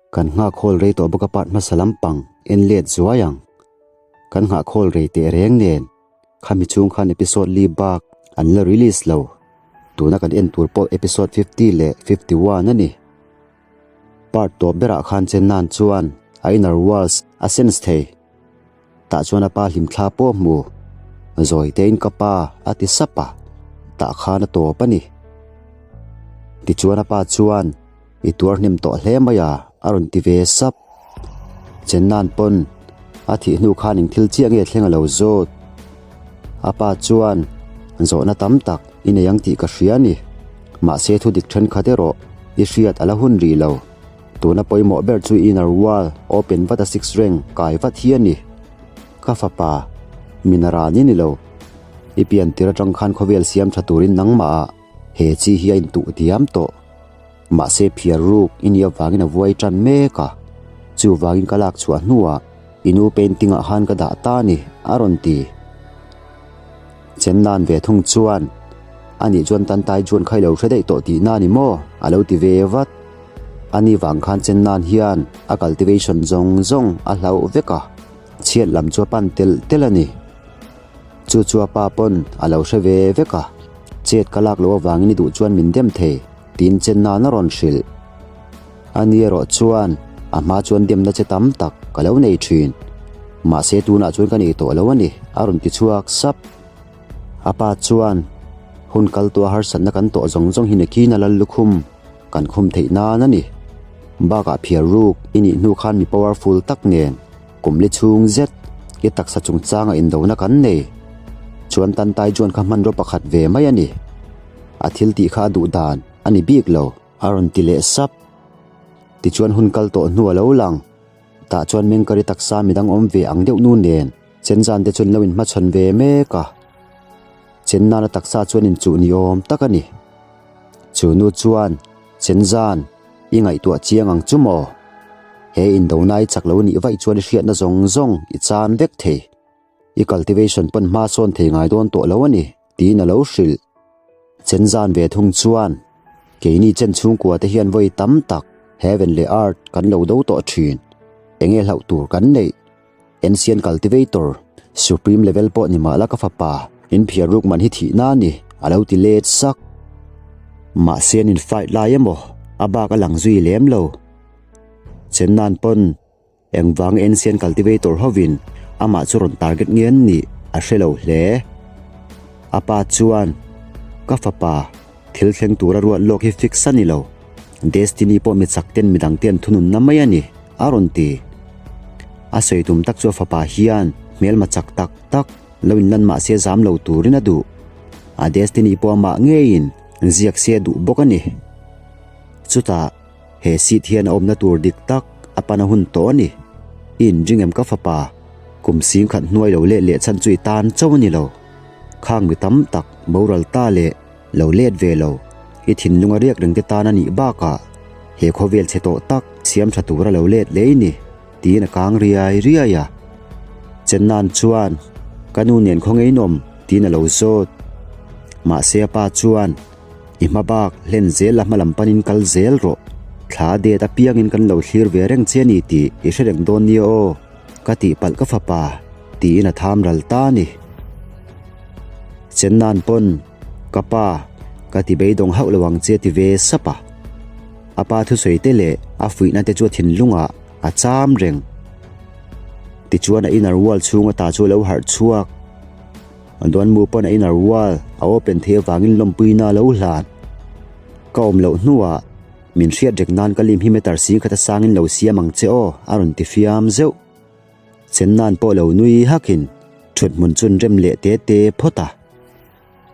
Kan nghak hawl rei tawh bawk a part hmasa lampang en let zuai ang. Kan nghah khawl rei teh reng nen khami chhung khan episode li bak an la release lo. Tuna kan en tur pawh episode 50 leh 51 a ni. Part tawp berah khan Chennan chuan a inner worlds a sense thei. Tah chuan a pa hlimthla pawh a hmu. Zawi tein ka pa a ti sap a, tah khan a tawp a ni. Tichuan a pa chuan I tuar hnem tawh hle mai a a rawn ti ve sap. Chennan pawn a thih hnu khan eng thil chiah nge thleng a lo zawt. A pa chuan zawhna tam tak i nei ang tih ka hria a ni. Mahse thu dik thenkhat erawh i hriat a la hun rih lo. Tuna pawimawh ber chu inner wall open vat a six rank kai vat hi a ni. Ka fapa, Minara ni ni lo. I pian tir atang khan khawvel siam tha turin nangmah ah he chi hi a intuh diam tawh. Mahse phiar ruk i nih avangin a vuai tan mek a. Chuvangin ka lak chhuah hnuah i nu painting ah khan ka dah ta a ni, a rawn ti. Chen nan ve thung chuan, Anih chuan Tantai chuan kha i lo hre daih tawh tihna a ni maw? a lo ti ve vat. Ani vang khan chen nan hian a cultivation zawng zawng a hlauh vek a, chhiat lam chu a pan telh telh a ni. Chu chu a pa pawn a lo hre ve vek a, chet ka lak loh avangin i duh chuan min dem thei tiin chen nan a rawn hrilh. Ani erawh chuan a hma chuan demna che tam tak ka lo nei thin. Mahse tunah chuan ka nei tawh lo a ni, a rawn ti chhuak sap. A pa chuan, Hun kal tua harsatna kan tawh zawng zawng hi Nikina lal lukhum kan khum theih nan a ni. Bakah phiar ruk i nih hnu khan mi powerful tak nen kum li chhung zet i taksa chungchanga indona kan nei. Chuan Tantai chuan kha hmanraw pakhat ve mai a ni. A thil tih kha a duh dan a ni bik lo. A rawn ti leh sap. Tichuan hun kal tawh hnu a lo lang. Tah chuan Mengkari taksa midang awm ve ang deuh nu nen Chenzan te chuan lo inhmachhawn ve mek a. Chennana taksa chuan inchuh ni awm tak a ni. Chu nu chuan, Chenzan, i ngaihtuah chiang ang chu maw? He indona i chak lo nih vaih chuan i hriatna zawng zawng i chan vek thei. I cultivation pawn hma sawn thei ngai dawn tawh lo a ni, tiin a lo hrilh. Chenzan ve thung chuan, Keini chen chhungkua te hian vawi tam tak Heaven leh Earth kan lo do tawh thin. Enge hlauh tur kan neih? Ancient Cultivator, Supreme level pawh ni mahla ka fapa, in phiar ruk man hi thihna a ni, a lo ti let sak. Mahse an in fight lai emaw, a bak a lang zui lem lo. Chennan pawn engvang Ancient Cultivator hovin amah chu rawn target nge an nih a hre lo hle. A pa chuan, Ka fapa, thil thleng tura ruat lawk hi fix a ni lo. Destiny pawh mi chak ten midang te an thununna mai a ni, a rawn ti. A sawi tum tak chu a fapa hian hmelma chak tak tak lo inlan mah se zam lo turin a duh. A destiny pawh amah ngeiin ziak se a duh bawk a ni. Chutah, he seat hian a awmna tur dik tak a pan a hun tawh a ni. I inring em ka fapa? Kum singkhat hnuai lo let leh chhan chu i tan chauh a ni lo. Khang mi tam tak boral ta leh lo let ve lo, i thinlung a riak reng te tan a nih bakah he khawvel chhe tawh tak siam tha tura lo let leh i ni, tiin a kang riai riai a. Chennan chuan, Ka nu nen khaw ngei nawm, tiin a lo zawt. Mahse a pa chuan, I hma bak hlen zel la hma lam panin kal zel rawh. Thla det apiangin kan lo thlir ve reng che a ni tih i hre reng dawn nia aw, ka tihpalh ka fapa, tiin a tham ral ta a ni. Chennan pawn, Ka pa, ka ti beidawng hauh lo ang che ti ve sap a. A pa thusawi te leh a fuihna te chu a thinlungah a cham reng. Tichuan a inner wall chhung ata chu a lo harh chhuak. Duanmu pawn a inner wall a open thei avangin lawmpuina a lo hlan. Ka awm loh hnuah min hriat rek nan ka lim hi meter singkhat a sangin lo siam ang che aw a rawn ti fiam zeuh. Chennan pawh lo nui hakin thut hmun chun rem leh te te phawt a.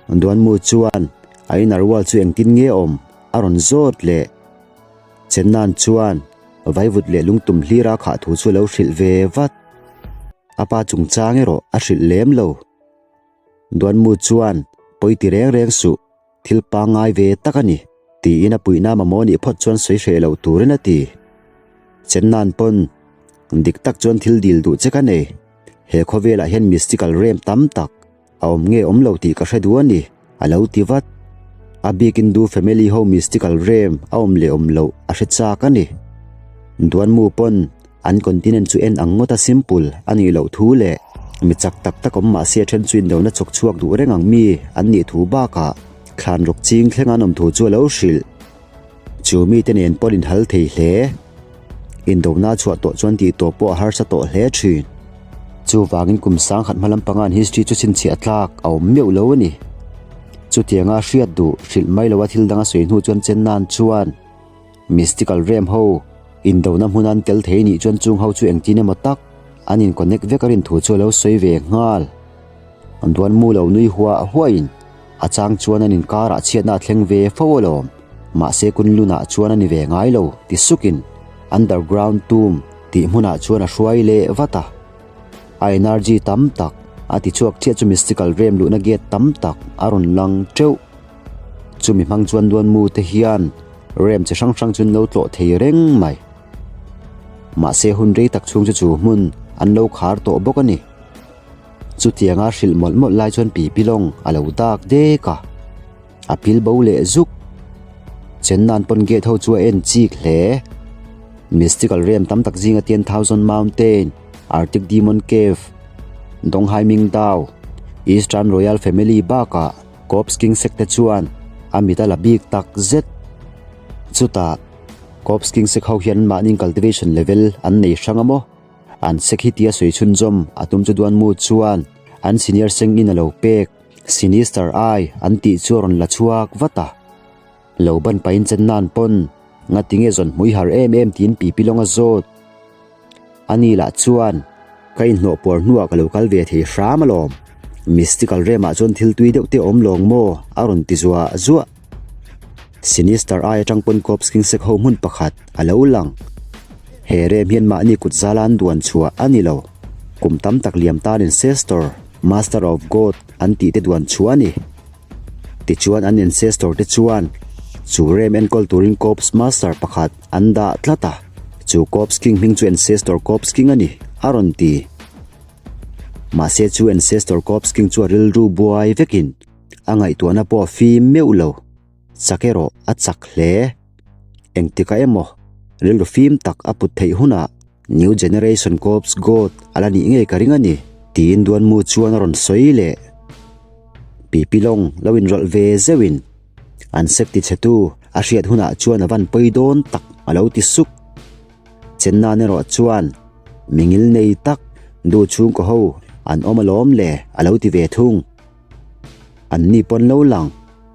Duanmu chuan a inner wall chu engtin nge awm a rawn zawt leh. Chennan chuan vaivut leh lungtum hlira khah thu chu a lo hrilh ve vat. A pa chungchang erawh a hrilh lem lo. Duanmu chuan pawi ti reng reng suh, thil pangngai ve tak a ni, tiin a puihna mamawh nih phawt chuan sawi hreh loh turin a ti. Chennan pawn dik tak chuan thil dil duh che ka nei. He khawvelah hian mystical rem tam tak a awm nge awm lo tih ka hre duh a ni, a lo ti vat. A bikin Du family ho mystical rem a awm leh awm loh a hre chak a ni. Duanmu pawn an continent chu en ang ngawta simple a nih loh thu leh mi chak tak tak awm mahse a then chu indona chawk chhuak duh reng ang mi an nih thu bakah thlan rawk ching thleng an awm thu chu a lo hrilh. Chu mite nen pawn inhal thei hle. Indona chhuah tawh chuan tih tawh pawh a harsa tawh hle thin. Chuvangin kum sangkhat hma lampanga an history chu chhinchhiah tlak a awm meuh lo a ni. Chutianga hriat duh hrilh mai loa thil dang a sawi hnu chuan Chennan chuan Mystical Realm ho indona hmun an tel thei nih chuan chung ho chu engtin emaw tak an in connect vek a rin thu chu a lo sawi ve nghal. An duan mu lo nui huah huahin a chang chuan an inkarah chhiatna a thleng ve fo alawm. Mahse Kunlunah chuan a ni ve ngai lo ti sukin Underground Tomb tih hmunah chuan a hruai leh vat a. A energy tam tak a ti chhuak chiah chu Mystical Realm luhna gate tam tak a rawn lang teuh. Chumi hmang chuan duan mu te hian Realm chi hrang hrang chu an lo tlawh thei reng mai. Mahse hun rei tak chhung chu chu hmun an lo khar tawh bawk a ni. Chutianga hrilh mawlh mawlh lai chuan Pipi lawng a lo dak dek a, a pil bo leh zuk. Chennan pawn gate ho chu a en chik hle. Mystical Realm tam tak zinga 10,000 Mountain, Arctic Demon Cave, Donghai Mingdao, Eastern Royal Family bakah Corpse King Sect te chuan a mit a la bik tak zet. Chutah Corpse King Sect ho hian mahni cultivation level an nei hrang a maw? An sek hi tia sawi chhunzawm a tum chu Duanmu chuan an senior seng in a lo pek Sinister Eye an tih chu a rawn la chhuak vat a. Lo ban pahin chen nan pawn ngatinge zawn hmui har em em tiin Pipi lawng a zawt. Ani lah chuan ka inhnawh puar hnuah ka lo kal ve thei hram alawm. Mystical Realm ah chuan thil tui deuh te awm lawng maw a rawn ti zuah zuah. Sinister Eye atang pawn Corpse King sek ho hmun pakhat a lo lang. He rem hian mahni kut zala an duan chhuah a ni lo. Kum tam tak liam tan Ancestor, Master of God an tih te duan chhuah a ni. Tichuan an Ancestor te chuan chu rem enkawl turin Corpse Master pakhat an dah tlat a, chu Corpse King hming chu Ancestor Corpse King a ni, a rawn ti. Mahse chu Ancestor Corpse King chu a rilru buai vekin A ngaihtuahna pawh a fim meuh lo. Chak erawh a chak hle. Engtikah emaw rilru fim tak a put theih hunah New Generation Corps God a la nih ngei ka ring a ni, tiin Duanmu chuan a rawn sawi leh. Pipi lawng lo inrawlh ve zeuhin an sek tichhetu a hriat hunah chuan a van pawi dawn tak a lo ti suk. Chennan erawh chuan mingil nei tak duh chhungkaw ho an awm alawm le a lo ti ve thung. An ni pawn lo lang,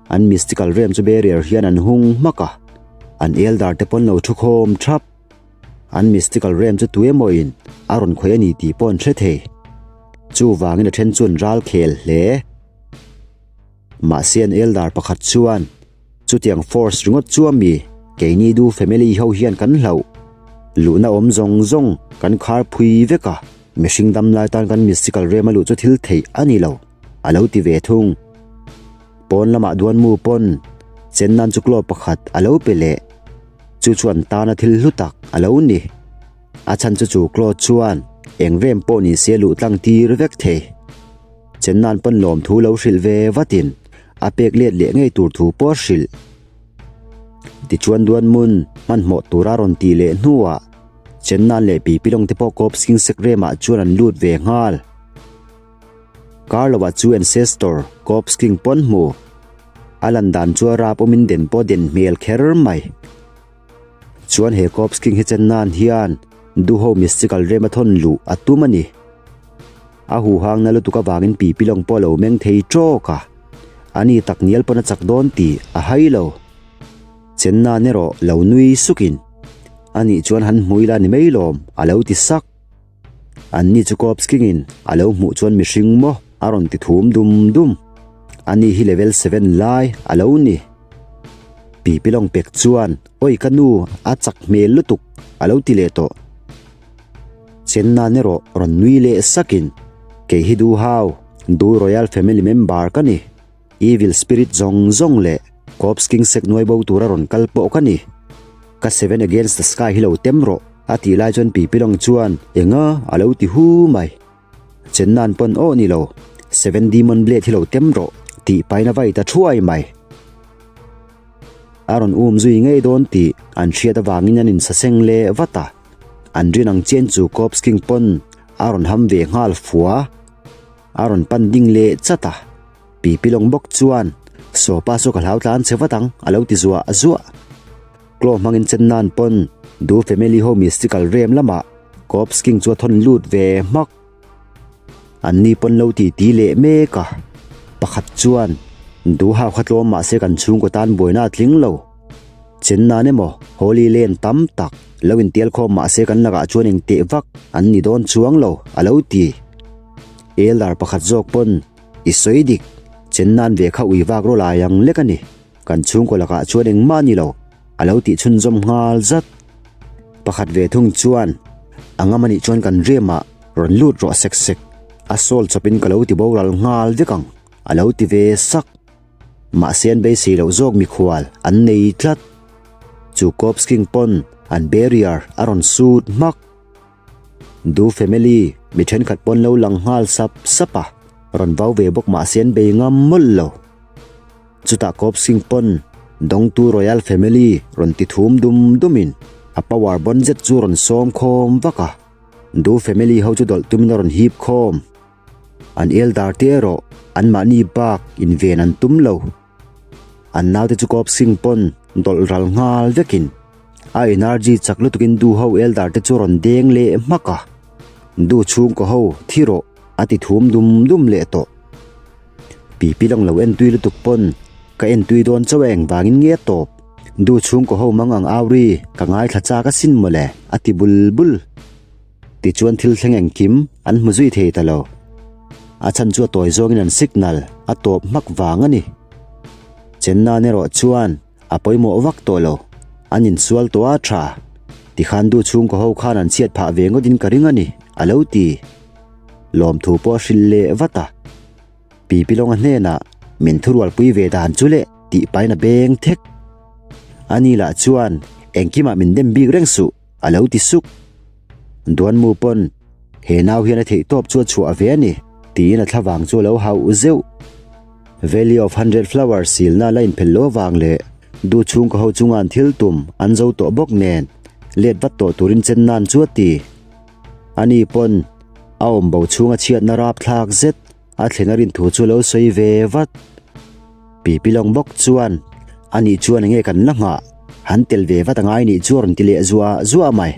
an mystical realm chu barrier hian an hung hmak a, an elder te pawn lo thu khawm thap. An mystical realm chu tu emawin a rawn khawih a ni tih pawh an hre thei. Chuvangin a then chu an ral khel hle. Mahse an elder pakhat chuan Chutiang force ringawt chu a mi, keini du family ho hian kan hlauh. Luhna awm zawng zawng kan khar phui vek a, mihring dam lai tan kan mystical rem a luh chu thil theih a ni lo, a lo ti ve thung. Pawn lamah Duanmu pawn chen nan chu claw pakhat a lo pe leh. Chu chuan tana thil hlu tak a lo ni. A chhan chu chu claw chuan eng rem pawh ni se luh tlang tir vek thei. Chennan pawn lawm thu lo hrilh ve vatin a pek let leh ngei tur thu pawh a hrilh. Tichuan Duanmun hmanhmawh tura rawn tih leh hnuah Chennan leh Pipi lawng te pawh Corps King Sek Remah chuan an lut ve nghal. Kar lovah chu Ancestor Corps King pawn hmu. A lan dan chu a rap awmin den pawh den hmel kher mai. Chuan he Corps King hi Chennan hian Duho Mystical Rem a thawn luh a tum a ni. A huhang na lutuk avangin Pipi lawng pawh a lo meng thei tawk a, a ni tak ngial pawn a chak dawn tih a hai lo. Chennan erawh lo nui sukin, A nih chuan han hmui la ni mai lawm, a lo ti sak. An ni chu Corps King-in a lo hmuh chuan mihring maw a rawn ti thum dum dum. A ni hi level seven lai a lo ni. Pipi lawng pek chuan, Awi ka nu, a chak hmel lutuk, a lo ti leh tawh. Chennan erawh rawn nui leh sakin, Kei hi Du Hau, Du Royal Family member ka ni. Evil Spirit zawng zawng leh Corpse King sek nuai bo tura rawn kal pawh ka ni. Ka Seven Against the Sky hi lo tem rawh, a tih lai chuan Pipi Long chuan, Enga? a lo ti hu mai. Chennan pawn aw ni lo, Seven Demon Blade hi lo tem rawh, tih pain a vai ta thuai mai. A rawn um zui ngei dawn tih an hriat avangin an insaseng leh vat a. An rin ang chian chu Corps King pawn a rawn ham ve nghal fua. A rawn pan ding leh chat a. Pipi lawng bawk chuan, Sawpa saw ka hlau tlan che vat ang, a lo ti zuah zuah. Claw hmangin chen nan pawn Du family ho mystical rem lamah Corps King chu a thawn lut ve hmak. An ni pawn lo ti ti leh mek a, pakhat chuan Du hau kha tlawm mahse kan chhungkaw tan buaina a tling lo. Chen nan emaw Holy Land tam tak lo intial khawm mahse kan lakah chuan engteh vak an ni dawn chuang lo a lo ti. Elder pakhat zawk pawn i sawi dik, chen nan ve kha ui vak rawlai ang lek a ni. Kan chhungkaw lakah chuan engmah a ni lo, a lo tih chhunzawm nghal zat. Pakhat ve thung chuan, A ngam a nih chuan kan riamah rawn lut rawh sek sek, a sawl chawpin ka lo ti boral nghal vek ang, a lo ti ve sak. Mahse an beisei loh zawk mikhual an nei tlat. Chu Corps King pawn an barrier a rawn sut hmak. Du family mi thenkhat pawn lo lang nghal sap sap a, rawn vau ve bawk mahse an bei ngam mawlh lo. Chutah Kawp Singh pawn Dawngtu Royal Family rawn ti thum dum dumin a power bawn zet chu rawn sawm khawm vak a, Du Family ho chu dawlh tumin a rawn hip khawm. An elder te erawh anmahni bak inven an tum lo. An naute chu Kawp Singh pawn dawlh ral nghal vekin a energy chak lutukin Du ho elder te chu rawn deng leh hmak a, Du chhungkaw ho thi rawh a ti thum dum dum leh tawh. Pipi lang lo en tui lutuk pawn ka en tui dawn chauh a engvangin nge a tawp. Du chhungkaw ho mang ang au ri ka ngaithla chak asin mawle a ti bul bul. Tichuan thil thleng engkim an hmu zui thei ta lo. A chhan chu a tawi zawngin an signal a tawp hmak vang a ni. Chennan erawh chuan a pawimawh vak tawh lo. An insual tawh a tha. Tikhan du chhungkaw ho khan an chhiat phah ve ngawtin ka ring a ni a lo ti. Lawmthu pawh a hrilh leh vat a. Pipi Lawnga hnenah min thurualpui ve dan chu leh tih pahin a beng thek. Ani lah chuan engkimah min dem bik reng suh a lo ti suk. Duanmu pawn he nau hian a theih tawp chu a chhuah ve a ni tiin a thlavang chu a lo hauh zeuh. Valley of Hundred Flowers silna la inphelh lo avang leh du chhungkaw ho chunga an thil tum an zo tawh bawk nen let vat tawh turin chen nan chu a ti. Ani pawn a awm bo chhunga chhiatna rapthlak zet a thlen a rin thu chu lo sawi ve vat. Pipi lawng bawk chuan ani chuan enge kan la nghah han tel ve vat angai nih chu a rawn ti leh zuah zuah mai.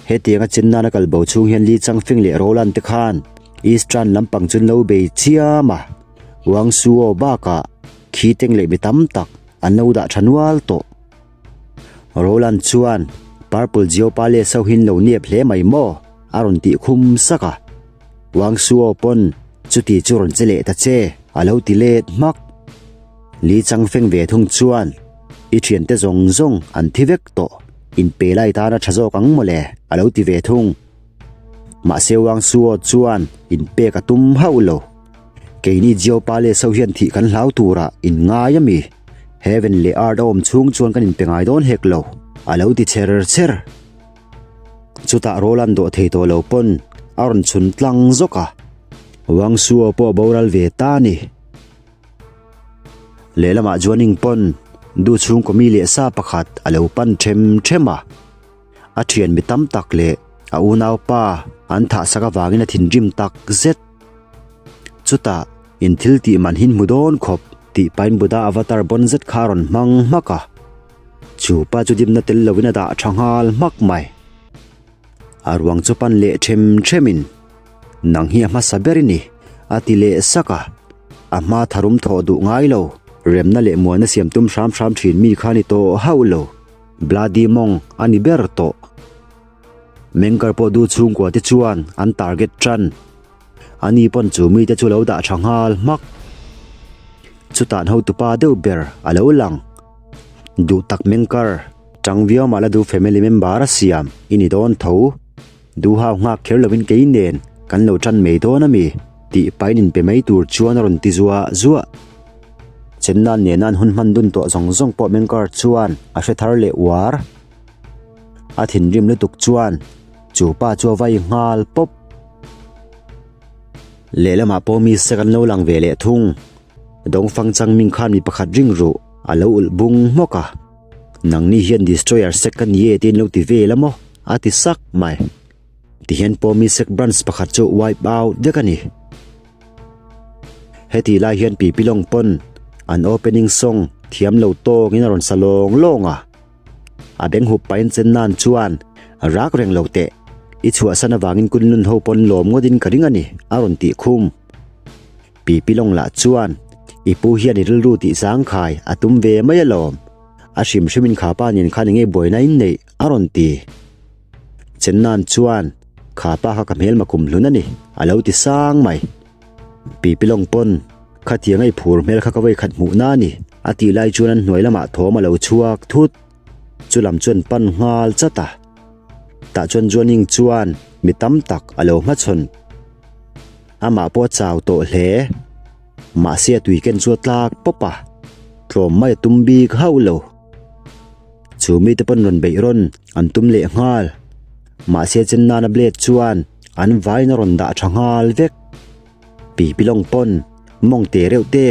Hetianga chen nana kal bo chhung hian Li Changfeng leh Roland te khan Eastern lampang chu an lo bei chiam a, Wang Suo bakah khi teng leh mi tam tak an lo dah tha nual tawh. Roland chuan Purple Geo Palace ho hin lo nep hle mai maw? a rawn tih khum sak a. Wang Suo pawn chuti chu rawn che leh ta che a lo ti let hmak. Li Changfeng ve thung chuan I thiante zawng zawng an thi vek tawh, inpe lai tan a tha zawk ang mawle a lo ti ve thung. Mahse Wang Suo chuan inpek a tum hauh lo. Keini Geo Palace ho hian thih kan hlau turah in ngai a mi? Heaven leh Earth a awm chhung chuan kan inpe ngai dawn hek lo, a lo ti chher chher. Chutah Roland dawh thei tawh lo pawn a rawn chhun tlang zawk a, Wang Suo pawh a boral ve ta a ni. Lehlamah Juaning pawn du chhungkaw mi leh sa pakhat a lo pan them them a. A thian mi tam tak leh a unaupa an thahsak avangin a thinrim tak zet. Chutah in thil tih man hin hmu dawn khawp tih pain Buddha avatar bawn zet kha a rawn hmang hmak a. Chu pa chu dimna tel lovin a dah tha nghal hmak mai. A ruang chu pan leh them themin Nang hi a hmasa ber i ni a ti leh sak a. A hma tharum thawh duh ngai lo, remna leh muanna siam tum hram hram thin mi kha ni tawh hauh lo. Bloody mawng a ni ber tawh. Mengkar pawh du chhungkua te chuan an target tan. Ani pawn chu mite chu lo dah tha nghal hmak. Chutah an hotupa deuh ber a lo lang. Duh tak Mengkar, tang viau mah la du family member a siam i ni dawn tho. Duhau nghak kher lovin kei nen kan lo tan mai dawn a mi tih pain inpe mai tur chuan a rawn ti zuah zuah. Chennan nena an hun hman dun tawh zawng zawng pawh Mengkar chuan a hre thar leh uar. A thinrim lutuk chuan chu pa chu a vai nghal pawp. Lehlamah pawh mi sek an lo lang ve leh thung. Dawngfang changming khan mi pakhat ring ruh. A lo ulh bung hmawk a, Nangni hian Destroyer sek ka ni e tiin lo ti vel a maw? a ti sak mai. Tihian Pawmi sek branch pakhat chu wipe out vek a ni. Heti lai hian Pipi Lawng pawn an opening song thiam lo tawngin a rawn sa lawng lawng a. A beng hup pahin chen nan chuan rak reng lo teh, i chhuahsan avangin Kunlun ho pawn lawm ngawtin ka ring a ni a rawn tih khum. Pipi Lawng lah chuan i pu hian i rilru tih zangkhai a tum ve mai alawm, a hrim hrimin kha pa nen khan enge buaina in neih a rawn ti. Chen nan chuan kha pa kha ka hmelma kum hlun a ni a lo ti sang mai. Pipi Lawng pawn khatiang a i phur hmel kha ka vawikhat hmuhna a ni a tih lai chuan an hnuai lamah thawm a lo chhuak thut. Chu lam chuan pan nghal chat a. Tah chuan Juaning chuan mi tam tak a lo hmachhawn. Amah pawh a chau tawh hle. Mahse a tui ken chu a tlak pawp a, tlawm mai a tum bik hauh lo. Chu mite pawn rawn beih rawn an tum leh nghal. Mahse chen nana blade chuan an vaiin a rawn dah tha nghal vek. Pipi lawng pawn mawng te reuh te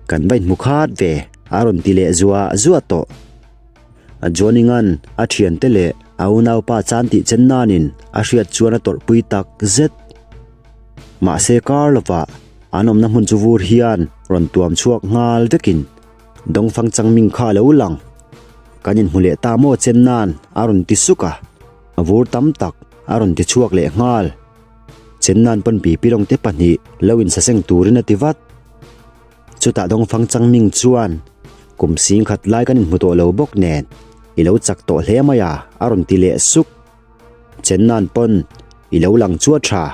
kan va inhmu khat ve a rawn ti leh zuah zuah tawh. Joninga'n a thiante leh a unaupa chan tih chen nanin a hriat chuan a tawrhpui tak zet. Mahse kar lovah an awmna hmun chu vur hian rawn tuam chhuak nghal vekin Dongfang Changming kha a lo lang. Kan inhmu leh ta maw chen nan a rawn ti suk a, vur tam tak a rawn ti chhuak leh nghal. Chen nan pawn pipi lawng te pahnih lo insaseng turin a ti vat. Chutah Dongfang Changming chuan kum singkhat lai kan inhmu tawh lo bawk nen i lo chak tawh hle mai a a rawn ti leh suk. Chen nan pawn i lo lang chu a tha,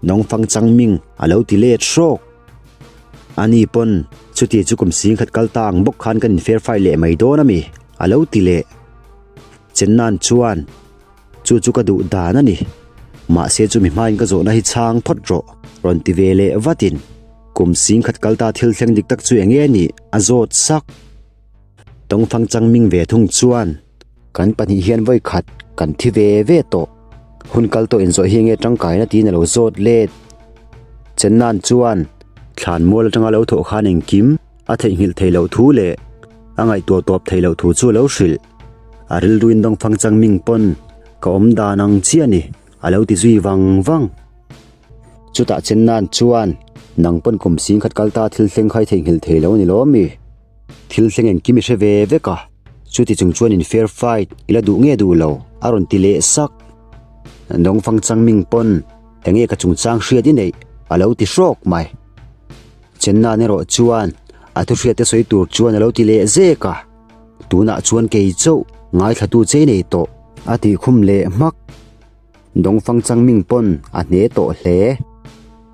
Dongfang Changming a lo ti let hrawk. Ani pawn chuti chu kum singkhat kal ta ang bawk khan kan infair fai leh mai dawn a mi a lo ti leh. Chen nan chuan Chu chu ka duh dan a ni. Mahse chumi hmain ka zawhna hi chhang phawt rawh, rawn ti ve leh vatin kum singkhat kal ta thil thleng dik tak chu eng nge nih a zawt sak. Tawngfang changming ve thung chuan kan pahnih hian vawi khat kan thi ve ve tawh. Hun kal tawh inzawh hi enge tangkaina tiin a lo zawt let. Chennan chuan thlanmual atanga lo thawh khan engkim a theihnghilh theih loh thu leh a ngaihtuah tawp theih loh thu chu a lo hrilh. A rilruin Dongfang Changming pawn ka awm dan ang chiah a ni, a lo ti zui vang vang. Chutah chen nan chuan nang pawn kum singkhat kal ta thil thleng kha i theihnghilh thei lo a ni lawm mi? Thil thleng engkim i hre ve vek a, chuti chung chuan in fair fight i la duh nge duh lo, a rawn ti leh sak. Dongfang Changming pawn enge ka chungchang hriat i neih, a lo ti hrawk mai. Chen nan erawh chuan a thuhriat te sawi tur chuan a lo ti leh zek a. Tunah chuan kei chauh ngaithlatu che nei tawh a tih khum leh hmak. Dongfang Changming pawn a hne tawh hle.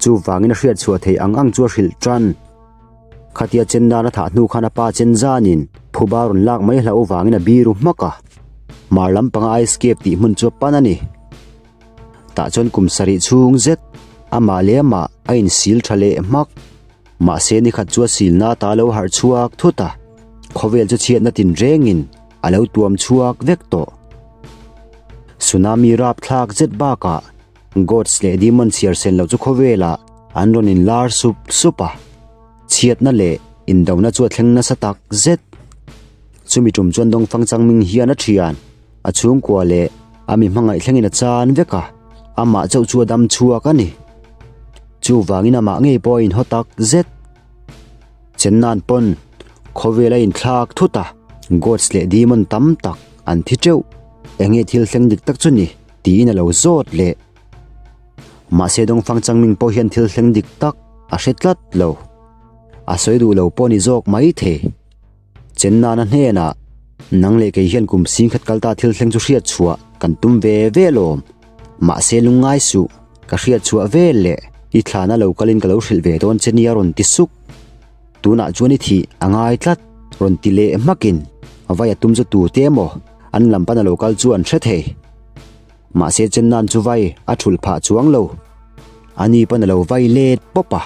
Chuvangin a hriat chhuah theih ang ang chu a hrilh tan. Khatia chen dan a thah hnu khan a pa chen zanin phuba rawn lak mai hlauh vangin a biru hmak a. Hmar lampanga Ice Cave tih hmun chu a pan a ni. Tah chuan kum sarih chhung zet amah leh amah a insil tha leh hmak. Mahse nikhat chu a silna ta lo harh chhuak thut a, khawvel chu chhiatna tinrengin a lo tuam chhuak vek tawh. Tsunami rapthlak zet bakah Gods leh Demon chhiar sen loh chu khawvelah an rawn inlar sup sup a, chhiatna leh indona chu a thleng nasa tak zet. Chumi tum chuan Dongfang Changming hian a thian. A chhungkua leh a mi hmangaih thlengin a chan vek a, amah chauh chu a dam chhuak a ni. Chuvangin amah ngei pawh a inhaw tak zet. Chennan pawn khawvel a inthlak thut a, gods leh demon tam tak an thi teuh. Enge thil thleng dik tak chu ni? tiin a lo zawt leh. Mahse Dongfang Changming pawh hian thil thleng dik tak a hre tlat lo. A sawi duh lo pawh a ni zawk maithei. Chennana hnenah, Nang leh kei hian kum singkhat kal ta thil thleng chu hriat chhuah kan tum ve ve alawm. Mahse lungngai suh, ka hriat chhuah vel leh i thlana lo kalin ka lo hrilh ve dawn che nia rawn ti suk. Tunah chuan i thih a ngai tlat, rawn ti leh hmakin vai a tum chu tute emaw an lam pana lo kal chu an hre thei. Mahse Chennan chu vai a thulh phah chuang lo. Ani pana lo vai let pawp a,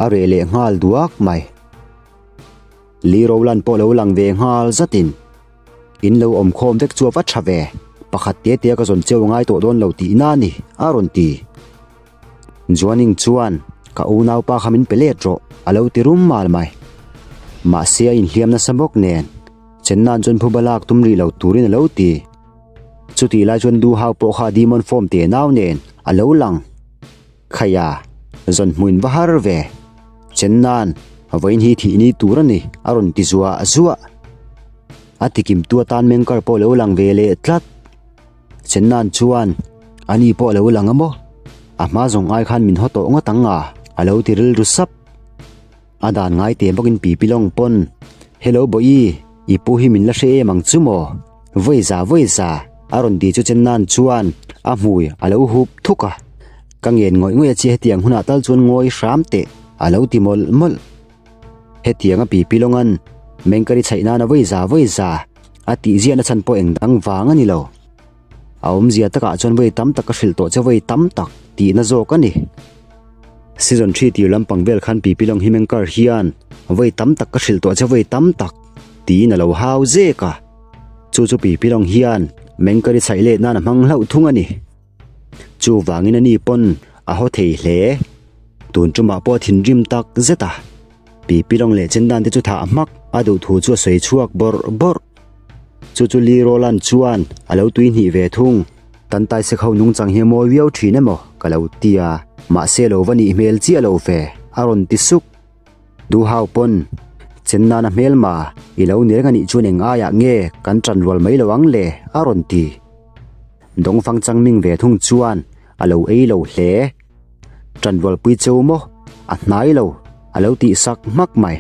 a reh leh nghal duak mai. Li Roland pawh lo lang ve nghal zatin, In lo awm khawm vek chu a va tha ve, pakhat te te a ka zawn cheu ngai tawh dawn lo tihna a ni, a rawn ti. Juaning chuan, Ka unaupa kha min pe let rawh, a lo ti rum mal mai. Mahse a inhliam nasa bawk nen. Chenna'n chuan phuba lak tum rih lo turin a lo ti. Chutih lai chuan Du Hau pawh kha Demon Form te nau nen a lo lang. Khaia, zawn hmuin va har ve. Chenna'n, Vawiin hi thih ni tur a ni, a rawn ti zuah zuah. A tikimtu atan Mengkar pawh a lo lang ve leh tlat. Chenna'n chuan, Ani pawh a lo lang a maw? A hma zawng ai khan min haw tawh ngawt ang a, a lo ti rilru sap. A dan ngai te bawkin Pipi Lawng pawn, Hello Bawi, i pu hi min la hre em ang chu maw? Vawi za vawi za, a rawn ti chu Chenna'n chuan a hmui a lo hup thuk a. Ka ngen ngawih ngawih a che hetiang hunah tal chuan ngawi hram teh, a lo ti mawlh mawlh. Hetianga Pipi Lawnga'n Mengkari chhaih nana vawi za vawi za a tih ziahna chhan pawh eng dang vang a ni lo. A awmzia takah chuan vawi tam tak ka hrilh tawh che vawi tam tak tihna zawk a ni. Season thi tir lampang vel khan Pipi Lawng hi Mengkar hian vawi tam tak ka hrilh tawh che vawi tam tak tiin a lo hau zek a. Chu chu Pipi Lawng hian Mengkari chhaih let nan a hmang hlauh thung a ni. Chuvangin ani pawn a haw thei hle. Tun tumah pawh a thinrim tak zet a. Pipi Lawng leh Chendan te chu thah hmak a duh thu chu a sawi chhuak bawrh bawrh. Chu chu Lee Roland chuan a lo tui hnih ve thung. Tantai sek ho nungchang hi a mawi viau thin emaw ka lo ti a, mahse lo va nih hmel chiah lo ve, a rawn ti suk. Duhau pawn, Chennan a hmelma, i lo ni reng a nih chuan eng aiah nge kan tan rual mai lo ang le, a rawn ti. Dawngfang changming ve thung chuan a lo ei lo hle. Ṭanrualpui cheu maw? A hnai lo, a lo tih sak hmak mai.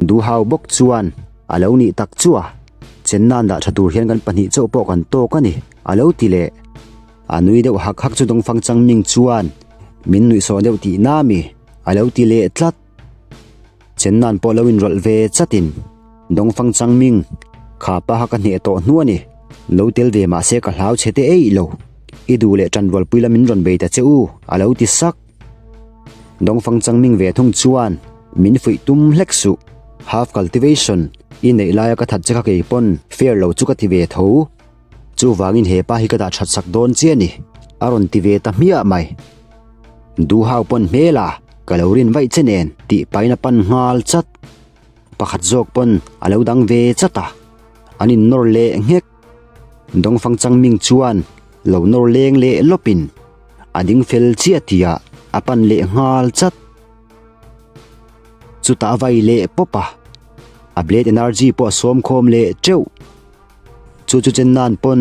Duhau bawk chuan a lo nih tak chu a, Chennan dah ṭha tur hian kan pahnih chauh pawh kan tawk a ni, a lo ti leh. A nui deuh hak hak chu Dawngfang changming chuan min nuihsawh deuh tih na mi, a lo ti leh tlat. Chennan pawh lo inrawlh ve chatin Dawngfang Changming, kha pa kha ka hneh tawh hnu a ni. Lo tel ve mah se ka hlau chhe te eih lo. I duh leh ṭanrualpui la min rawn bei ta che u, a lo ti sak. Dawngfang Changming ve thung chuan min fuih tum hlek suh. Half cultivation i neih laia ka that che kha kei pawn fair lo chu ka ti ve tho. Chuvangin he pa hi ka dah that sak dawn che a ni, a rawn ti ve ta hmiah mai. Duhau pawn hmel a, ka lo rin vaih che nen tih pahin a pan nghal chat. Pakhat zawk pawn a lo dang ve chat a, an innawr leh nghek. Dawngfang Changming chuan lo nawr leng leh lawpin a ding fel chiah tihah a pan leh nghal chat. Chutah a vai leh pawp a, a blade energy pawh a sawm khawm leh teuh. Chu chu chen nan pawn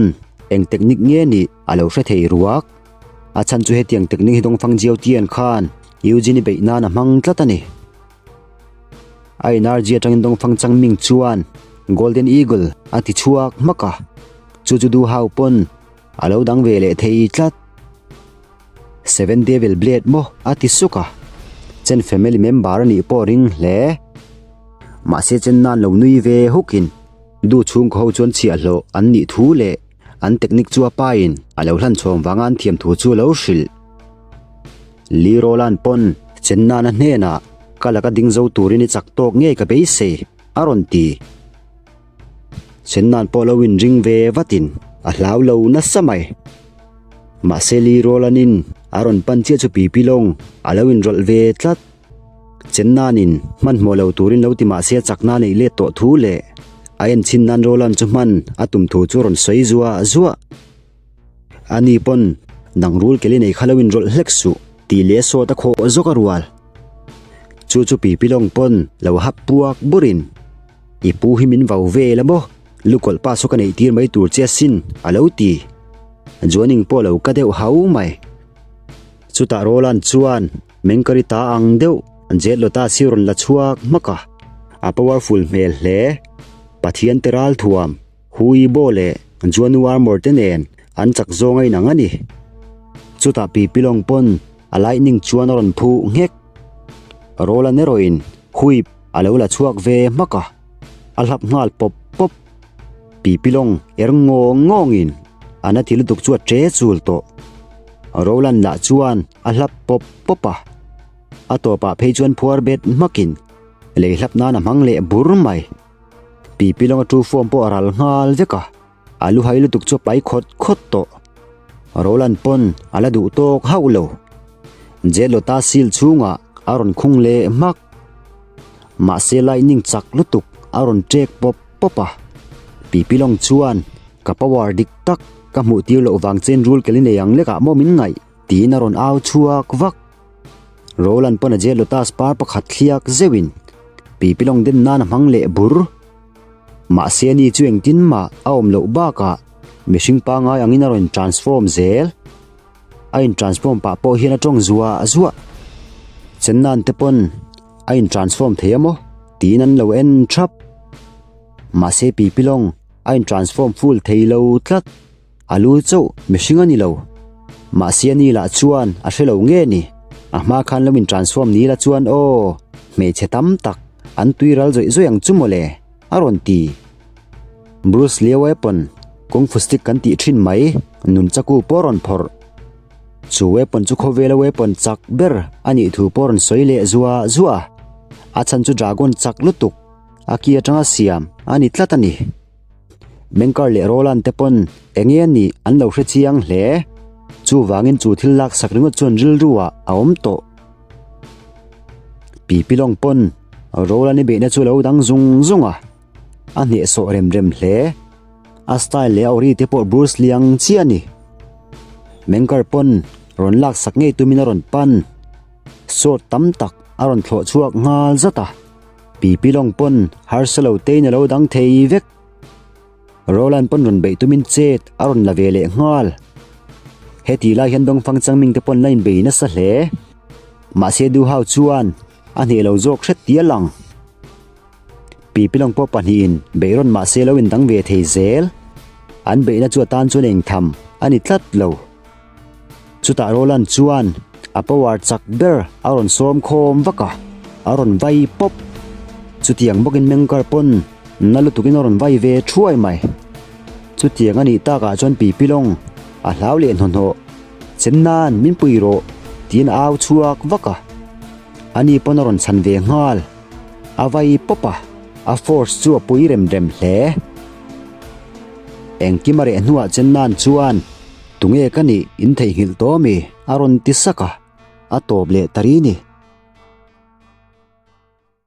eng technique nge nih a lo hre thei ruak. A chhan chu hetiang technique hi Dongfang Jiao Tian khan Eugene-i beih nan a hmang tlat a ni. A energy atangin Dongfang Changming chuan Golden Eagle a ti chhuak hmak a, chu chu Du Hao pawn a lo dang ve leh thei tlat. Seven Devil Blade maw a ti suk a, Chen family member a nih pawh ring hle. Mahse Chen nan lo nui ve hukin Du chhungkaw ho chuan chhiahhlawh an nih thu leh an technique chu a pain a lo hlan chhawm vanga an thiam thu chu a lo hrilh. Lee Roland pawn Chennana hnenah ka laka ding zo turin i chak tawk ngei ka beisei a rawn ti. Chennan pawh lo inring ve vatin a hlau lo nasa mai. Mahse Lee Roland-in a rawn pan chiah chu Pipi Lawng a lo inrawlh ve tlat. Chennanin hmanhmawh lo turin lo ti mahse a chakna a neih let tawh thu leh a enchhin nan Roland chu hman a tum thu chu a rawn sawi zuah zuah. Ani pawn nang rul kel i nei kha lo inrawlh hlek suh tih leh sawt a khawh zawk a rual. Chu chu Pipi Lawng pawn lo hap puak burin I pu hi min vau ve la maw? Lukawlh pa saw ka neih tir mai tur che asin a lo ti. Juaning pawh lo ka deuh hau mai. Chutah Roland chuan Mengkari ta ang deuh Jet Lota si rawn la chhuak hmak a, a powerful hmel hle. Pathian te ral thuam, Hui Bo leh Juanu Armor te nen an chak zawng a inang a ni. Chutah Pi Pilawng pawn a lightning chuan a rawn phuh nghek. Roland erawhin Huip a lo la chhuak ve hmak a, a hlap nghal pawp pawp. Pi Pilawng er ngawng ngawngin a na ti lutuk chu a che chul tawh. Roland lah chuan a hlap pawp pawp a, a tawpah phei chuan phuar bet hmakin lei hlap nan a hmang leh bur mai. Pipi lawnga two form pawh a ral nghal vek a, a lu hai lutuk chu a pai khawt khawt tawh. Roland pawn a la duh tawk hauh lo. Jelota seal chhungah a rawn khung leh hmak. Mahse lightning chak lutuk a rawn ṭek pawp pawp. pawp a. Pipilong chuan, Ka power dik tak ka hmuh tir loh vang chen rul kel i nei ang lekah maw min ngaih? tiin a rawn au chhuak vak. Roland pawn a jet lotus par pakhat thliak zeuhin Pipilong den nan a hmang leh bur. Mahse ani chu engtin mah a awm loh bakah mihring pangngai angin a rawn transform zel. A in transform pah pawh hian a tawng zuah zuah. Chennan te pawn a in transform thei a maw tiin an lo en thap. Mahse Pipilong a in transform full thei lo tlat. A lu chauh mihring a ni lo. Mahse ani lah chuan a hre lo nge ni? A hma khan lo in transform ni la chuan aw, hmeichhe tam tak an tui ral zawih zawih ang chu mawle, a rawn ti. Bruce Lee weapon, Kung Fu stick kan tih thin mai, nunchaku pawh a rawn phawrh. Chu weapon chu khawvela weapon chak ber a nih thu pawh a rawn sawi leh zuah zuah a. A chhan chu dragon chak lutuk a ki atanga siam a ni tlat a ni. Mengkar leh Roland te pawn eng nge nih an lo hre chiang hle. Chuvangin chu thil laksak ringawt chuan rilru ah a awm tawh. Pi Pilawng pawn Roland i beihna chu lo dang zung zung a, a hnehsawh rem rem hle. A style leh a ori te pawh Bruce Lee ang chiah a ni. Mengkar pawn rawn laksak ngei tumin a rawn pan. Sword tam tak a rawn thlawh chhuak nghal zat a. Pipi lawng pawn harsa lo tein a lo dang thei vek. Roland pawn rawn beih tumin chet a rawn la ve leh nghal. Heti lai hian Dongfang Changming te pawn la inbei nasa hle. Mahse Duhau chuan a hneh lo zawk hret ti a lang. Pipi lawng pawh pahnihin beih rawn mahse lo indang ve thei zel. An beihna chu a tan chuan engtham a ni tlat lo. Chutah Roland chuan a power chak ber a rawn sawm khawm vak a, a rawn vai pawp. Chutiang bawkin Mengkar pawn na lutukin a rawn vai ve thuai mai. Chutiang a nih takah chuan Pipilong a hlau leh hnawhnawh, Chem nan min pui rawh tiin a au chhuak vak a. Ani pawn a rawn chhan ve nghal. A vai pawp a, a force chu a pui rem rem hle. Engkim a reh hnuah Chem nan chuan. Tunge ka nih in theihnghilh tawh ami? A rawn ti sak a, a tawp leh ta ri ni.